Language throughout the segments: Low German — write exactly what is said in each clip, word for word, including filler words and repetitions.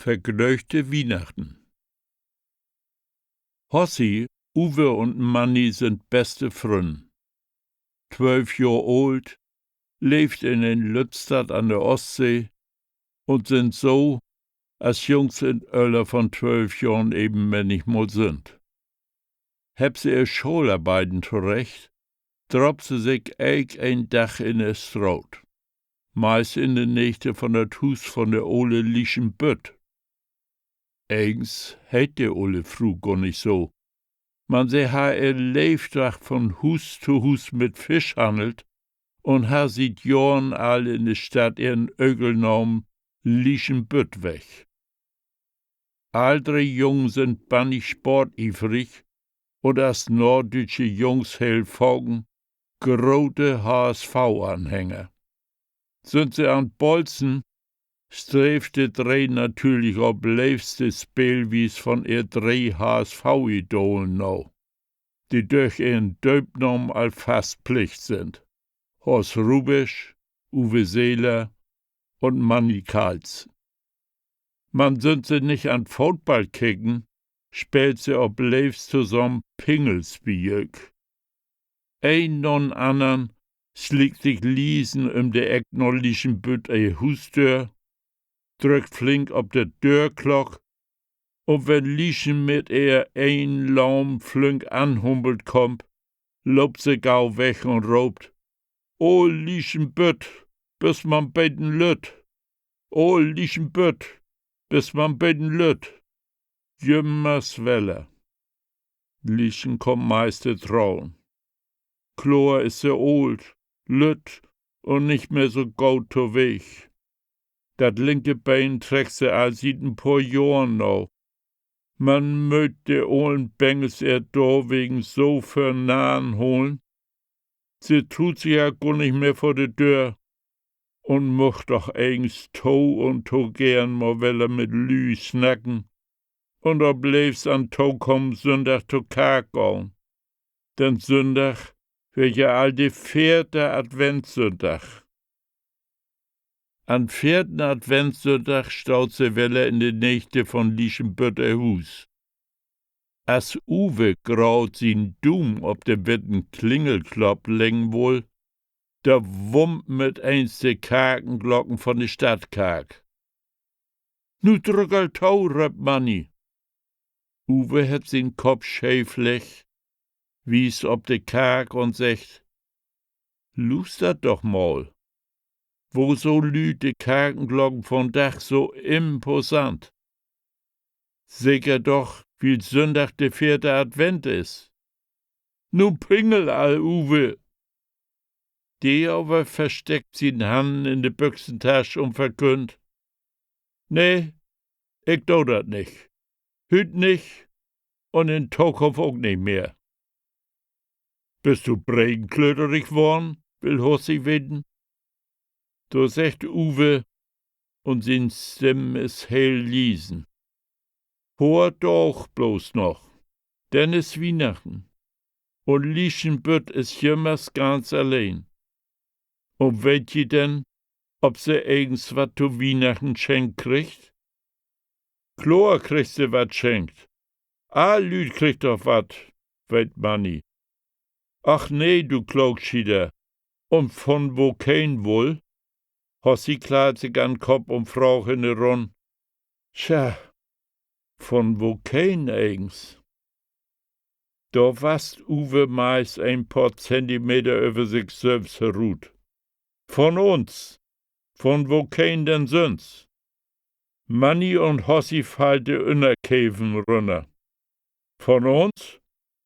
Vergnöögte Wiehnachten. Hossi, Uwe un Manni sünd beste Frünnen. Twölf Johr oolt, leevt in en Lüttstadt an de Oostsee un sünd so, as Jungs in't Öller von twölf Johren even männichmal sünd. Hebbt se ehr Schoolarbeiden torecht, draapt se sik elk een Dag in de Straat, meist in de Neegde von dat Huus von de ole Lieschen Bütt. Egens heet de ole Fru gor nich so, man se harr ehr Leevdag von Huus to Huus mit Fisch hannelt un harr siet Johren all in de Stadt ehren Ökelnaam Lieschen Bütt weg. All dree Jungs sünd bannig sportiverig un as norddüütsche Jungs heel faken grote H S V-Anhänger. Sünd se an't Bolzen, streevt de dree natürlich op leevst de Speelwies von ehr dree H-S-V-Idolen na, de dörch ehren Dööpnaam al fast Plicht sünd: Horst Hrubesch, Uwe Seeler un Manni Karlsen. Man sünd se nich an't Football kicken, speelt se op leevst tosamen Pingels bi jöök. Een na'n annern sliekt sik liesen üm de Eck na Lieschen Bütt ehr Huusdöör, drückt flink op de Döörklock, un wenn Lieschen mit ehr een Laam flink anhumpelt kummt, loopt se gau weg un roopt: Ool Lieschen Bütt, büst man beten lütt. Ool Lieschen Bütt, büst man beten lütt. Jümmers wedder. Lieschen kummt meist to Tranen. Kloor is se oolt, lütt un nich mehr so goot toweeg. Dat linke Been treckt se al siet en poor Johren na. Man mööt de olen Bengels ehr dorwegen so för Narren holen? Se truut sik ja gor nich mehr vör de Döör un much doch egens to un to geern mal wedder mit Lüüd snacken un op leevst an tokamen Sünndag to Kark gahn. Denn Sünndag weer ja al de veerte Adventssünndag. An veerten Adventssünndag staht se wedder in de Neegde von Lieschen Bütt ehr Huus. As Uwe graad sien Duum op de witten Klingelklock leggen wull, dor wumpt mit eens de Karkenklocken von de Stadtkark. Nu drück al to, röppt Manni. Uwe hett sien Kopp scheev leggt, wiest op de Kark un seggt: Luuster doch mal. Woso lüüdt de Karkenklocken vundaag so imposant? Seker doch, wiel Sünndag de veerte Advent is. Nu pingel al, Uwe! De aver versteckt sien Hannen in de Büxentasch un verkünnt: Nee, ik do dat nich. Hüüt nich un in Tokunft ok nich mehr. Büst du bregenklöterig worrn?, will Hossi weten. Dor seggt Uwe, un sien Stimm is heel liesen: Poor Daag bloots noch, denn is Wiehnachten, un Lieschen Bütt is jümmers ganz alleen. Un weet ji denn, of se egens wat to Wiehnachten schenkt kriggt? Kloor kriggt se wat schenkt. All Lüüd kriggt doch wat, weet Manni. Ach nee, du Klookschieter. Un von wokeen wull? Hossi klaut sik an'n Kopp un fraagt in de Runn: Tja, von wokeen egens? Dor wasst Uwe meist en poor Zentimeter över sik sülvst herut. Von uns. Von wokeen denn sünst? Manni un Hossi fallt de Ünnerkeven rünner. Von uns?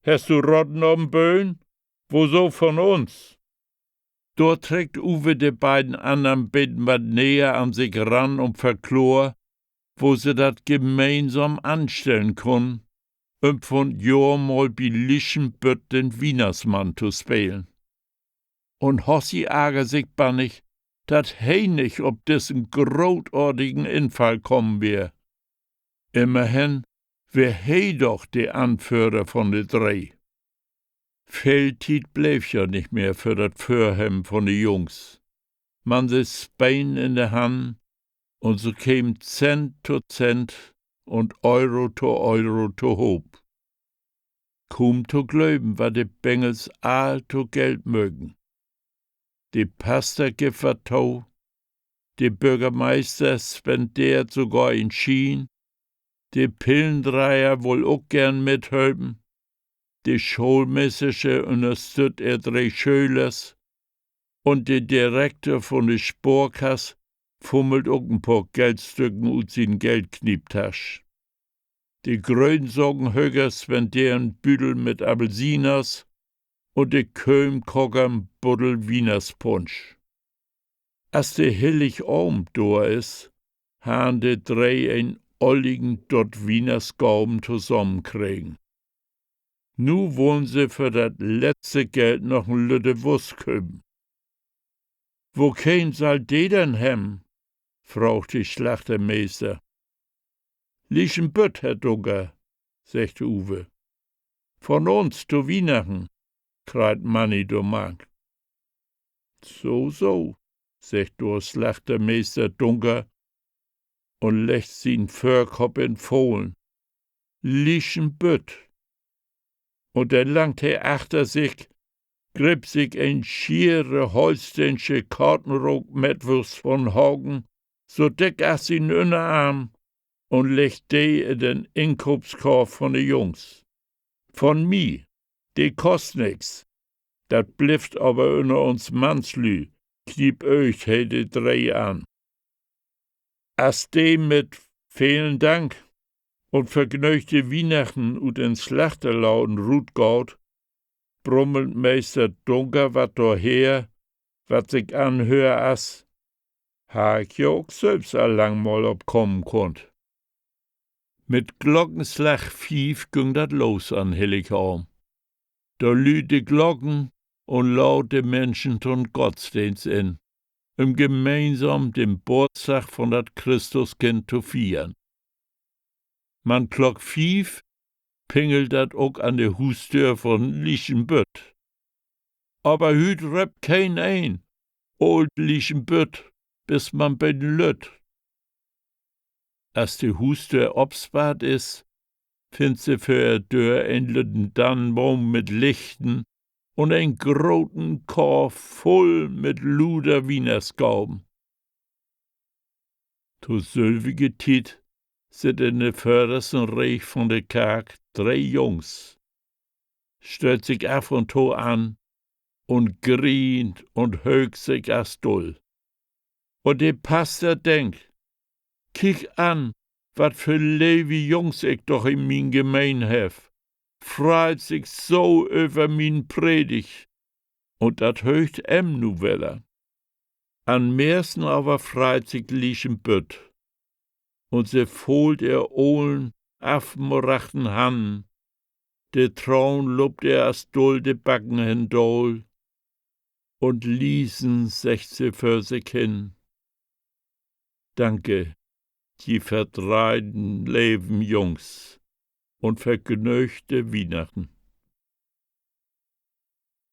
Hest du Rotten op'n Böhn? Woso von uns? Dor treckt Uwe de beiden annern beten wat neger an sik ran un verkloor, wo se dat gemeensam anstellen kunnen, üm vun't Johr mal bi Lieschen Bütt den Wiehnachtsmann to spelen. Un Hossi argert sik bannig, dat he nich op dissen grootortigen Infall kamen weer. Immerhen weer he doch de Anföhrer von de dree. Veel Tiet bleev ja nich mehr för dat Vörhebben von de Jungs. Man se spelen in de Hannen, Un so keem Cent to Cent un Euro to Euro tohoop. Kuum to glöven, wat de Bengels all to Geld möken. De Paster gifft wat to, de Börgermeister spendeert sogor en Schien, de Pillendreier wull ok geern mithelpen, de Schoolmeestersche ünnerstütt ehr dree Schölers, un de Direkter von de Sporkass fummelt ok en poor Geldstücken ut sien Geldknieptasch. De Gröönsakenhöker spendeert en Büdel mit Appelsiners un de Köömkaker en Buddel Wiehnachtspunsch. As de Hilligavend dor is, harrn de dree en olligen Dutt Wiehnachtsgaven tosamenkregen. Nu wullen se för dat letzte Geld noch en lütte Wust köpen. Wokeen sall de denn hebben?, fraagt de Slachtermeester. Lieschen Bütt, Herr Dunker, seggt Uwe. Von uns to Wiehnachten, kraiht Manni dormank. So, so, seggt dor Slachtermeester Dunker un leggt sien Vörkopp in Folen. Lieschen Bütt. Un denn langt he achter sik, grippt sik en schiere holsteensche Katenrook-Mettwust von'n Haken, so dick as sien Ünnerarm, un leggt de in den Inkoopskorf von de Jungs. Von mi, de kost nix. Dat blifft aver ünner uns Mannslüüd, kniepoogst he de dree an. As de mit Velen Dank un vergnöögte Wiehnachten ut den Slachterladen rutgaht, brummelt Meester Dunker wat dorher, wat sik anhöört as: Harr ik ja ok sülvst al lang mal op kamen kunnt. Mit Glockenslag fief güng dat los an Hilligavend. Dor lüüdt de Glocken un laadt de Minschen to'n Gottsdeenst in, üm gemeensam den Boortsdag von dat Christuskind to fiern. Man Klock fief pingelt dat ok an de Huusdöör von Lieschen Bütt. Aver hüüt röppt keen een: Oll Lieschen Bütt, büst man beten lütt. As de Huusdöör opsparrt is, finnt se vör ehr Döör en lütten Dannenboom mit Lichten un en groten Korf vull mit luder Wiehnachtsgaven. To sülvige Tiet sitt in de vördersten Reeg von de Kark dree Jungs, stööt sik af un to an un grient un höögt sik as dull. Un de Paster denkt: Kiek an, wat för leve Jungs ik doch in mien Gemeen heff, freit sik so över mien Predigt. Un dat höögt em nu wedder. An'n mehrsten aver freit sik Lieschen Bütt. Un se foolt ehr olen, afmrachten Hannen, de Tranen loopt ehr as dull de Backen hendaal, un liesen seggt se vör sik hen: Danke, ji verdreihten leven Jungs, un vergnöögte Wiehnachten.